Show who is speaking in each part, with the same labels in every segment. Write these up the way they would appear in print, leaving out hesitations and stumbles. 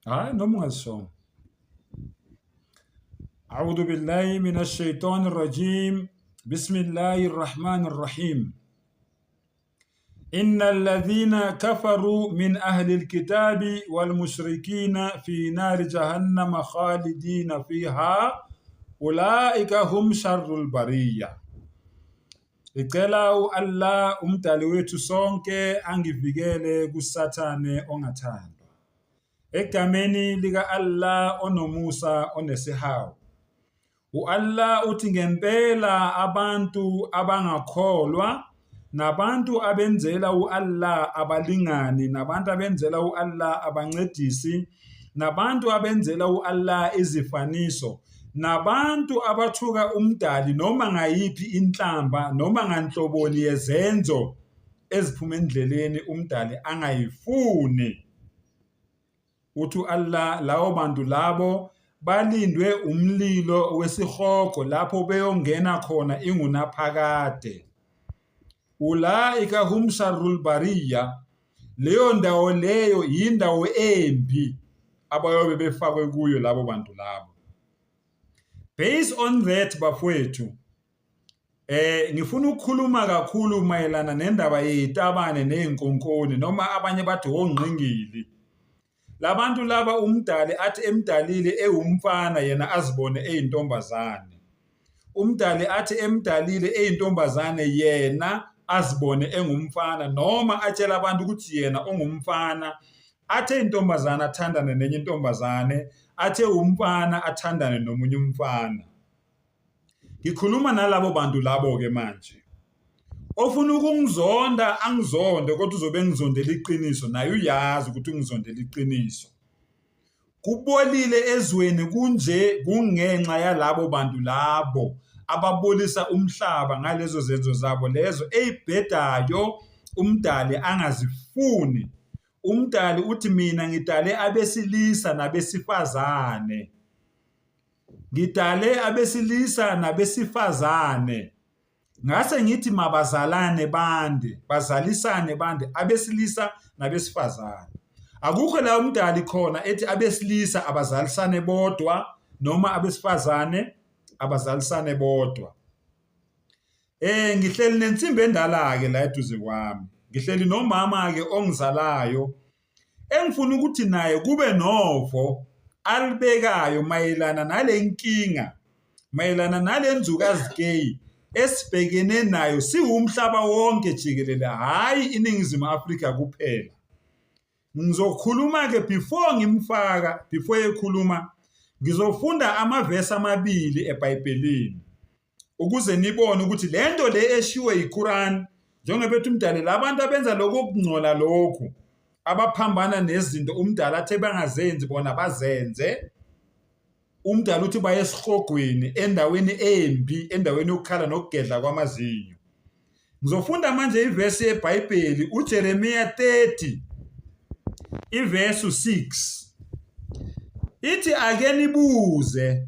Speaker 1: Hayi noma ungazishongo. A'udhu billahi minash shaitani rajim. Bismillahir rahmanir rahim. إن الذين كفروا من أهل الكتاب والمشركين في نار جهنم خالدين فيها أولئك هم شر البرية. Ngicela u-Allah umdali wethu sonke angivikele kuSathane ongathandwa. Egameni lika-Allah onomusa onesihawu. U-Allah uthi ngempela abantu abangakholwa nabantu abenzela u-Allah abalingani nabantu abenzela u-Allah abancedisi nabantu abenzela u-Allah izifaniso nabantu abathuka umdali noma ngayiphi inhlamba noma nganhloboni yezenzo eziphuma endleleni umdali angayifuni. Uthi u-Allah lawo bantu labo balindwe umlilo wesihogo lapho beyongena khona ingunaphakade. Ulaika hum sharrul bariya, leyo ndawo leyo yindawo embi abayobe befakwe kuyo labo bantu labo. Based on that bafowethu, ngifuna ukukhuluma kakhulu mayelana nendaba yezitabane nezinkonkoni noma abanye bathi ongqingili. Labantu laba umdali athi emdalile ewumfana yena azibone eyintombazane. Umdali athi emdalile eyintombazane yena azibone engumfana noma atshela abantu ukuthi yena ungumfana athe intombazane athandane nenye intombazane athe umfana athandane nomunye umfana. Ngikhuluma nalabo bantu labo-ke manje. Ofuna ukungizonda angizonde kodwa uzobe engizondela iqiniso naye uyazi ukuthi ungizondela iqiniso. Kubolile ezweni kunje kungenxa yalabo bantu labo ababolisa umhlaba ngalezo zenzo zabo lezo eyibhedayo umdali angazifuni. Umdali uthi mina ngidale abesilisa nabesifazane. Ngidale abesilisa nabesifazane. Ngase ngithi mabazalane bande, bazalisane bande abesilisa nabesifazane. Akukho la umdali khona ethi abesilisa abazalisane bodwa noma abesifazane abazalisane bodwa. Ngihleli nensimbi endala-ke la eduze kwami. Ngihleli nomama-ke ongizalayo engifuna ukuthi naye kube novo alibekayo mayelana nale nkinga, mayelana nale nzukazikeyi esibhekene nayo siwumhlaba wonke jikelele, hhayi iNingizimu Afrika kuphela. Ngizokhuluma-ke before ngimfaka, before ekhuluma, ngizofunda amavesi amabili eBhayibhelini. Ukuze nibone ukuthi le nto le eshiwo yiQuran, njengoba ethi umdali, labantu abenza lokhu okungcola lokhu, abaphambana nezinto umdali athe bangazenzi bona bazenze, umdali uthi baye esihogweni, endaweni embi, endaweni yokukhala nokugedla kwamazinyo. Ngizofunda manje ivesi yeBhayibheli, uJeremiya 30 ivesi 6. Ithi ake nibuze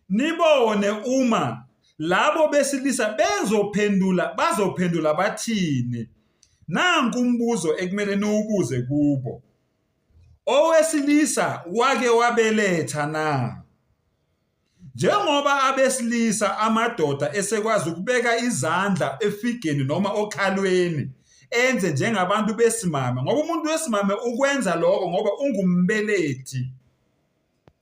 Speaker 1: nibone uma labo besilisa bezophendula, bazophendula bathini. Nanku umbuzo ekumele niwubuze kubo. Owesilisa wake wabeletha na? Njengoba abesilisa amadoda esekwazi ukubeka izandla efigeni noma okhalweni enze njengabantu besimame, ngoba umuntu wesimame ukwenza lokho ngoba ungumbelethi.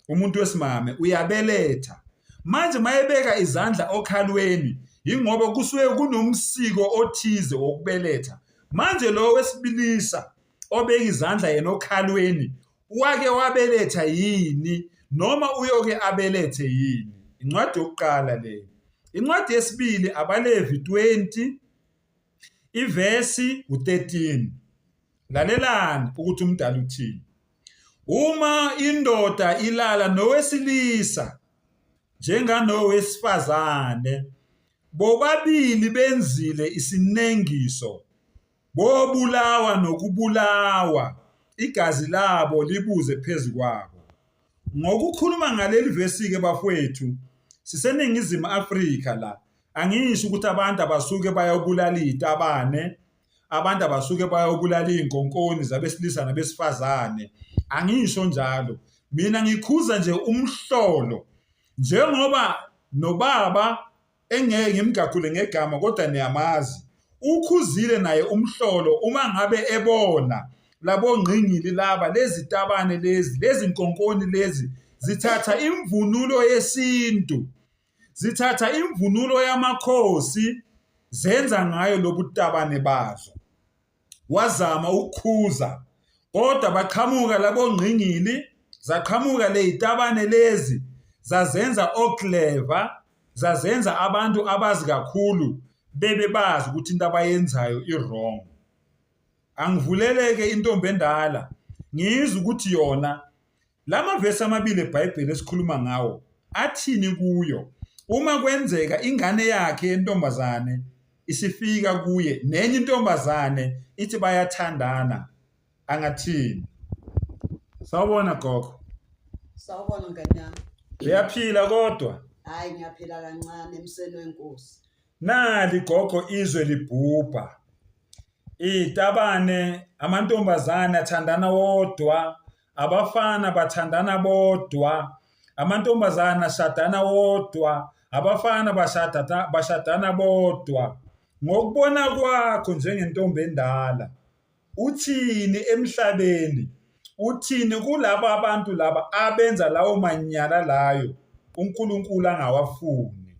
Speaker 1: Umuntu wesimame uyabeletha. Manje mayebeka izandla okhalweni yingoba kusuke kunomsiko othize wokubeletha. Manje lo wesibilisa obeka izandla yena okhalweni wake wabeletha yini noma uyoke abelethe yini? Incwadi yokuqala leyo. Incwadi yesibili abaLevi 20 ivesi u-13. Lalelani ukuthi umdala uthini. Uma indoda ilala nowesilisa njenganowesifazane, bobabili benzile isinengiso, bobulawa nokubulawa, igazi labo libuze phezu kwabo. Ngokukhuluma ngaleli vesi-ke bafowethu, siseNingizimu Afrika la, angisho ukuthi abantu abasuke bayobulala iy'tabane, abantu abasuke bayobulala iy'nkonkoni zabesilisa nabesifazane. Angisho njalo. Mina ngikhuza nje umhlolo. Njengoba nobaba engeke ngimgagule ngegama kodwa niyamazi. Ukhuzile naye umhlolo uma ngabe ebona labo ngqingili laba lezi tabane lezi lezi nkonkoni lezi zithatha imvunulo yesintu zithatha imvunulo yamakhosi zenza ngayo lobutabane bazo. Wazama ukukhuza kodwa baqhamuka labo ngqingili zaqhamuka lezitabane lezi zazenza oclever zazenza abantu abazi kakhulu bebe bazi ukuthi into abayenzayo i-wrong. Angivuleleke intombi endala ngizwe ukuthi yona La mavesi amabili eBhayibheli esikhuluma ngawo athini kuyo uma kwenzeka ingane yakhe yentombazane isifika kuye nenye intombazane ithi bayathandana angathini? Sawubona gogo.
Speaker 2: Sawubona ngane yami.
Speaker 1: Uyaphila kodwa?
Speaker 2: Hayi ngiyaphila kancane emseni wenkosi.
Speaker 1: Nali gogo izwe libhubha. Izitabane, amantombazane athandana wodwa, abafana bathandana bodwa, amantombazane ashadana wodwa, abafana bashadana bashadana bodwa. Ngokubona kwakho njengentombi endala, uthini emhlabeni? Uthini kulaba abantu laba abenza lawo manyala layo uNkulunkulu angawafuni?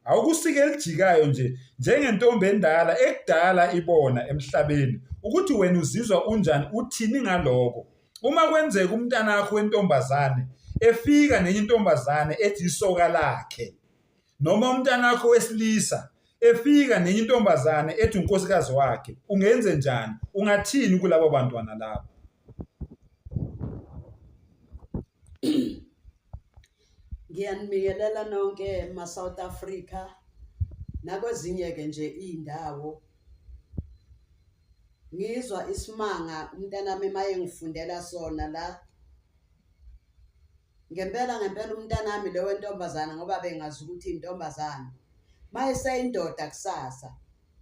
Speaker 1: Awukusike elijikayo nje njengentombi endala ekudala ibona emhlabeni ukuthi wena uzizwa unjani uthini ngaloko. Uma kwenzeka umntanakho wentombazane efika nenye intombazane ethi isoka lakhe noma umntanakho wesilisa efika nenye intombazane ethi unkosikazi wakhe ungenze njani ungathini kulabo bantwana labo?
Speaker 2: Ngiyanibingelela nonke ma-South Africa nakwezinye-ke nje iy'ndawo. Ngizwa isimanga umntanami uma engifundela sona la. Ngempela ngempela umntanami lo wentombazane ngoba bengazi ukuthi intombazane, uma eseyindoda kusasa,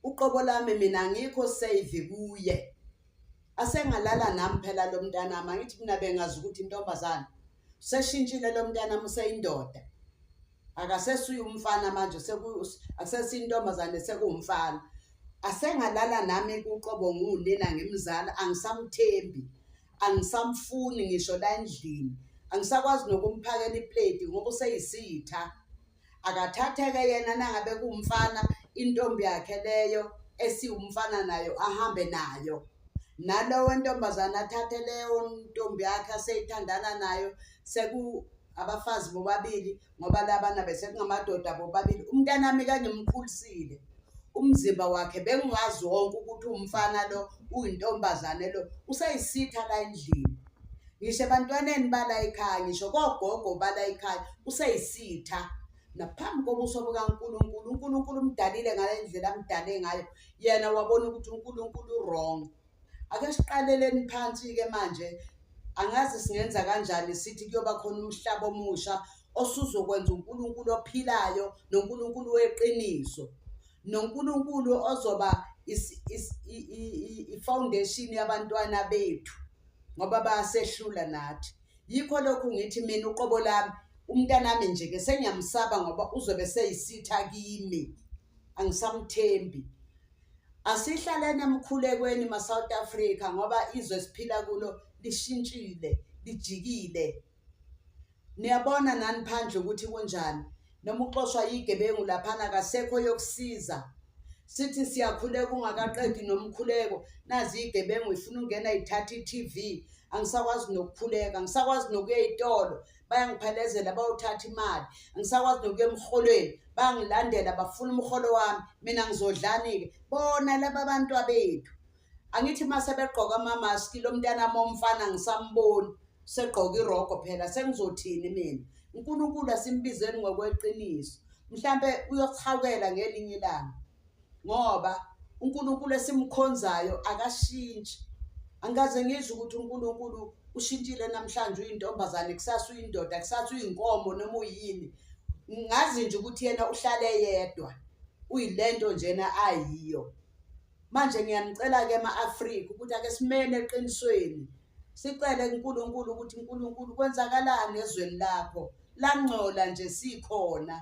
Speaker 2: uqobo lami mina angikho save kuye. Asengalala nami phela lo mntanami, angithi mina bengazi ukuthi intombazane. Seshintshile lo mntana useyindoda. Akasesuye umfana manje akusesiyintombazane sekuwumfana. Asengalala nami kuqobo ngiwunina ngimzala angisamthembi. Angisamfuni ngisho la endlini. Angisakwazi nokumphakela ipleti ngoba useyisitha. Akathathe-ke yena nangabe kuwumfana intombi yakhe leyo esiwumfana nayo ahambe nayo. Nalo wentombazane athathe leyo ntombi yakhe aseyithandana nayo seku abafazi bobabili ngoba labana besekungamadoda bobabili. Umntanami kangimkhulisile umzimba wakhe bengiwazi wonke ukuthi uwumfana lo uyintombazane lo useyisitha la endlini. Ngisho ebantwaneni bala ekhaya ngisho kogogo bala ekhaya useyisitha naphambi kobuso bukaNkulunkulu. UNkulunkulu umdalile ngale ndlela amdale ngayo, yena wabona ukuthi uNkulunkulu u-wrong. Ake siqaleleni phansi-ke manje, angazi singenza kanjani sithi kuyoba khona umhlaba omusha osuzokwenza uNkulunkulu ophilayo noNkulunkulu weqiniso noNkulunkulu ozoba i-foundation yabantwana bethu. ngoba bayasehlula nathi. Yikho lokhu ngithi mina uqobo lami umntanami nje ke sengiyamsaba ngoba uzobe seyisitha kimi, angisamthembi. Asihlaleni emkhulekweni ma-South Africa ngoba izwe esiphila kulo lishintshile, lijikile. Niyabona nani phandle ukuthi kunjani. Noma uxoshwa yigebengu laphana kasekho yokusiza. Sithi siyakhuleka ungakaqedi nomkhuleko nazi igebengu ifuna ukungena ithatha i-TV. Angisakwazi nokukhuleka, angisakwazi nokuya ey'tolo bayangiphelezela bayothatha imali. Angisakwazi nokuya emholweni bayangilandela bafuna umholo wami. Mina ngizodlani-ke? Bona laba bantwabethu. Angithi uma sebegqoka amamaski lo mntanami womfana angisamboni segqoka irogo phela sengizothini mina? UNkulunkulu asimbizeni ngokweqiniso mhlampe uyokuhawukela ngelinye ilanga ngoba uNkulunkulu esimkhonzayo akashintshi. Angikaze ngizwe ukuthi uNkulunkulu ushintshile namhlanje uyintombazane kusasa uyindoda kusasa uyinkomo noma uyini. Ngazi nje ukuthi yena uhlale yedwa uyilento njena ayiyo. Manje ngiyanicela-ke ma-Afrika ukuthi ake simene eqinisweni. Sicele kuNkulunkulu ukuthi uNkulunkulu kwenzakalani ezweni lakho langcola nje sikhona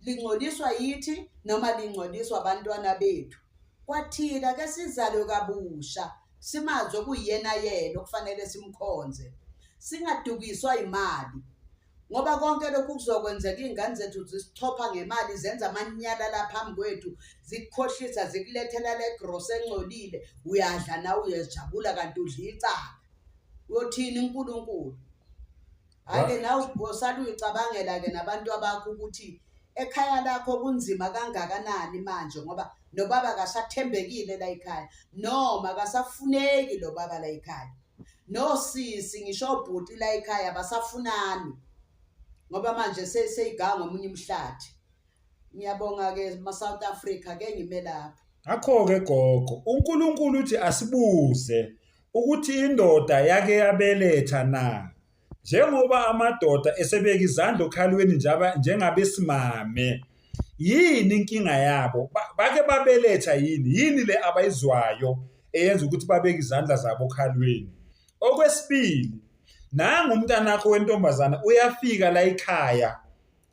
Speaker 2: lingcoliswa yithi noma lingcoliswa abantwana bethu. Kwathina ke sizalwe kabusha simazi okuyiyena yena okufanele simkhonze singadukiswa imali ngoba konke lokhu kuzokwenzeka iy'ngane zethu zisichopha ngemali zenza amanyala la phambi kwethu zikukhohlisa zikulethela le grosa engcolile uyadla nawe uyajabula kanti udla icala uyothini uNkulunkulu hhayi-ke nawe usale uyicabangela-ke nabantu abakho ukuthi ekhaya lakho kunzima kangakanani manje ngoba nobaba akasathembekile la ekhaya noma akasafuneki lo baba la ekhaya nosisi ngisho obhuti la ekhaya basafunani ngoba manje seyiganga omunye umhlathi ngiyabonga-ke ma-South Africa ke ngime lapho.
Speaker 1: Ngakho-ke gogo, uNkulunkulu uthi asibuze ukuthi indoda yake yabeletha na? Njengoba amadoda esebeka izandla okhalweni njengabesimame, yini inkinga yabo? Bake babeletha yini? Yini le abayizwayo eyenza ukuthi babeke izandla zabo okhalweni? Okwesibili, nangu umntanakho wentombazana uyafika la ekhaya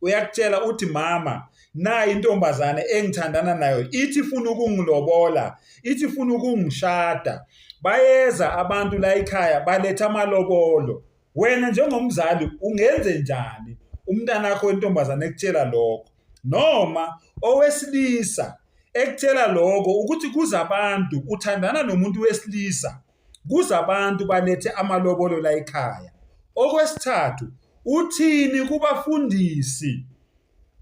Speaker 1: uyakutshela uthi mama nayi intombazane engithandana nayo ithi ifuna ukungilobola ithi ifuna ukungishada bayeza abantu la ekhaya baletha amalobolo wena njengomzali ungenze njani umntanakho wentombazane ekutshela lokho noma owesilisa ekutshela lokho ukuthi kuza abantu uthandana nomuntu wesilisa kuza abantu balethe amalobolo la ekhaya okwesithathu uthini kubafundisi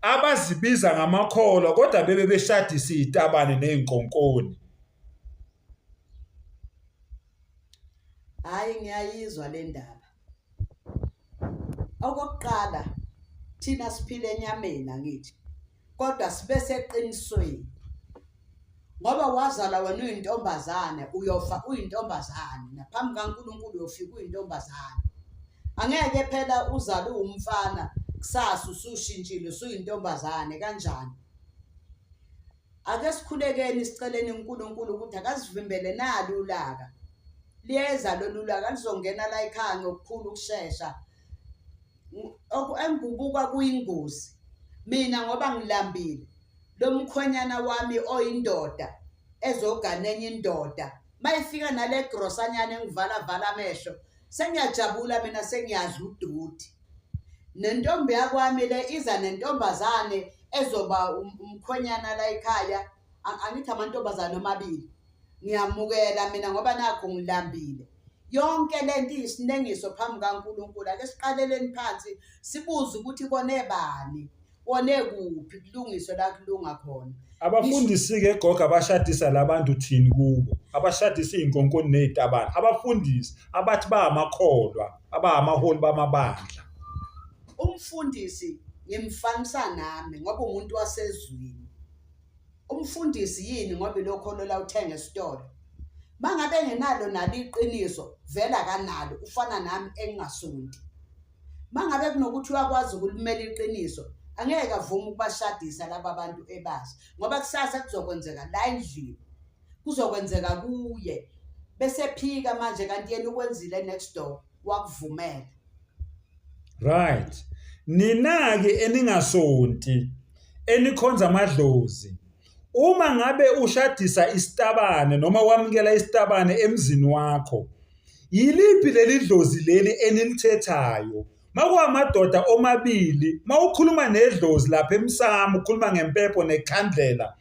Speaker 1: abazibiza ngamakholwa kodwa bebe beshadisa izitabane nezinkonkoni
Speaker 2: Hhayi ngiyayizwa le ndaba. Okokuqala thina siphila enyameni angithi kodwa sibe seqinisweni ngoba wazalwa wena uyintombazane uyofa uyintombazane naphambi kaNkulunkulu uyofika uyintombazane. Angeke phela uzale uwumfana kusasa usushintshile usuyintombazane kanjani? Ake sikhulekeni siceleni uNkulunkulu ukuthi akasivimbele nalo ulaka. Liyeza lolu laka lizongena la ekhaya ngokukhulu ukushesha. Engikubuka kuyingozi mina ngoba ngilambile lo mkhwenyana wami oyindoda ezogana enye indoda mayifika nale grosanyana engivala vala amehlo sengiyajabula mina sengiyadla udoti. Nentombi yakwami le iza nentombazane ezoba umkhwenyana la ekhaya angithi amantombazane omabili ngiyamukela mina ngoba nakho ngilambile yonke lento iyisinengiso phambi kaNkulunkulu ake siqaleleni phansi sibuze ukuthi kone bani Wone kuphi kulungiswe la kulunga khona.
Speaker 1: Abafundisi-ke gogo abashadisa labantu thini kubo abashadisa iy'nkonkoni ney'tabane abafundisi abathi bayamakholwa abahamaholi bamabandla.
Speaker 2: Umfundisi ngimfanisa nami ngoba umuntu wasezwini. Umfundisi yini ngoba ilokholo la uthenga esitolo. Mangabe engenalo nalo iqiniso vele akanalo ufana nami engingasonti. Mangabe kunokuthi uyakwazi ukulimela iqiniso angeke avume ukubashadisa laba bantu ebazi ngoba kusasa kuzokwenzeka la endlini kuzokwenzeka kuye bese phika manje kanti yena ukwenzile next door wakuvumela.
Speaker 1: Right. Nina-ke eningasonti enikhonza amadlozi uma ngabe ushadisa isitabane noma wamukela isitabane emzini wakho yiliphi leli dlozi leli enilithethayo makuwamadoda omabili mawukhuluma nedlozi lapha emsamo ukhuluma ngempepho nekhandlela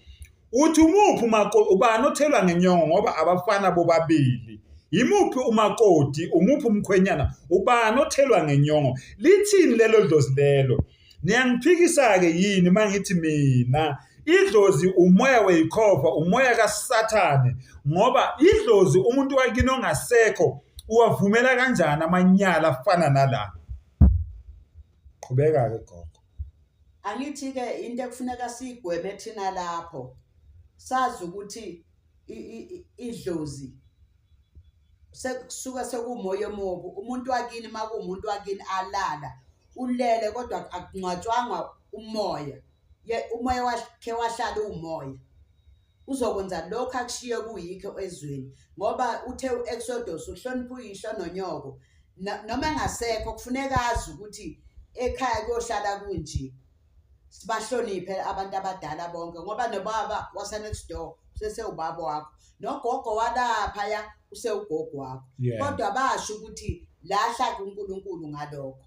Speaker 1: uthi umuphi umakoti ubani othelwa ngenyongo ngoba abafana bobabili yimuphi umakoti umuphi umkhwenyana ubani othelwa ngenyongo lithini lelo dlozi lelo Niyangiphikisa-ke yini uma ngithi mina idlozi umoya weyikhova umoya kaSathane ngoba idlozi umuntu wakini ongasekho uwavumela kanjani amanyala afana nala? Qhubeka-ke gogo.
Speaker 2: Angithi-ke into ekufuneka siyigweme thina lapho sazi ukuthi idlozi sekusuka sekuwumoya omubi umuntu wakini uma kuwumuntu wakini alala ulele kodwa akungcwatshwangwa umoya umoya wakhe wahlala uwumoya. Uzokwenza lokho akushiye kuyikho ezweni ngoba uthe u-Exodus uhlonipha uyihlo nonyoko. Noma engasekho kufuneka azi ukuthi ekhaya kuyohlala kunje. Sibahloniphe abantu abadala bonke ngoba nobaba wase-next door usesewubaba wakho, nogogo walaphaya usewugogo wakho. Kodwa basho ukuthi lahla kuNkulunkulu ngalokho.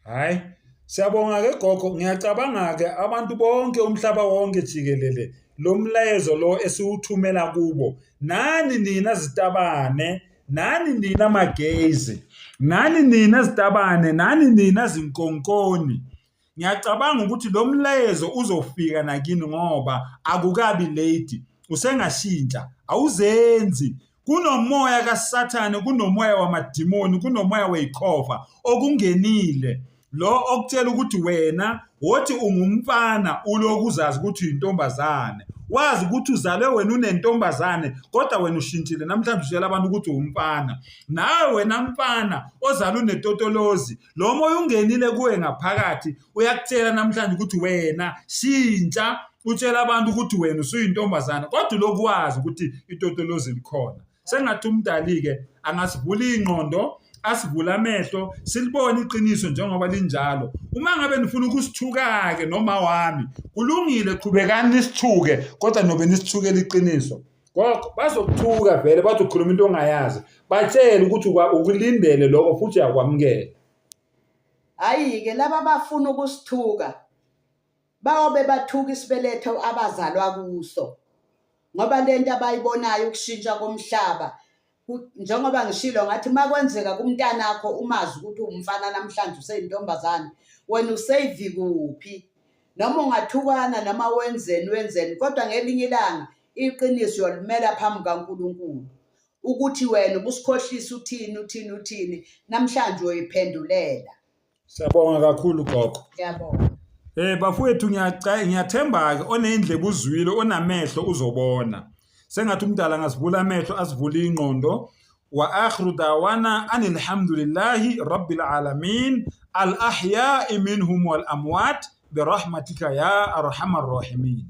Speaker 1: Hayi, siyabonga ke gogo, ngiyacabanga ke abantu bonke umhlaba wonke jikelele lo mlayezo lo esiwuthumela kubo. Nani nina zitabane, nani nina magezi, nani nina zitabane, nani nina zinkonkoni. Ngiyacabanga ukuthi lo mlayezo uzofika nakini ngoba akukabi late, usengashintsha, awuzenzi. Kunomoya kaSathane, kunomoya wamadimoni, kunomoya weyikhova okungenile lo okutshela ukuthi wena wothi ungumfana uloku uzazi ukuthi uyintombazane, wazi ukuthi uzalwe wena unentombazane kodwa wena ushintshile namhlanje utshela abantu ukuthi uwumfana. Nawe wena mfana ozalwe unetotolozi, lo moya ungenile kuwe ngaphakathi uyakutshela namhlanje ukuthi wena shintsha, utshela abantu ukuthi wena usuyintombazane kodwa ulokhu wazi ukuthi itotolozi likhona. Sengathi umdali-ke angasivula iy'ngqondo, asivule amehlo, silibone iqiniso njengoba linjalo. Uma ngabe nifuna ukusithuka-ke noma wami, kulungile, qhubekani nisithuke, kodwa nobe nisithukele iqiniso. Gogo, bazokuthuka vele bathi ukhuluma into ongayazi. Batshele ukuthi ukulindele lokho futhi uyakwamukela.
Speaker 2: Hhayi-ke laba abafuna ukusithuka bayobe bathuka isibeletho abazalwa kuso ngoba lento abayibonayo ukushintsha komhlaba njengoba ngishilo ngathi makwenzeka kumntanakho umazi ukuthi uwumfana namhlanje useyintombazane wena useyivi kuphi noma ungathukana noma wenzeni wenzeni kodwa ngelinye ilanga iqiniso uyolimela phambi kaNkulunkulu ukuthi wena ubusikhohlisa uthini uthini uthini namhlanje uyoyiphendulela.
Speaker 1: Siyabonga kakhulu gogo.
Speaker 2: Ngiyabonga.
Speaker 1: Eh bafowethu ngiyathemba ke onendlebe uzwile onamehlo uzobona. Sengathi umdala angasivula amehlo asivule ingqondo. Wa akhiru dawana anilhamdulillahi rabbil alamin al ahya'i minhum wal amwat birahmatika ya arhamar rahimin.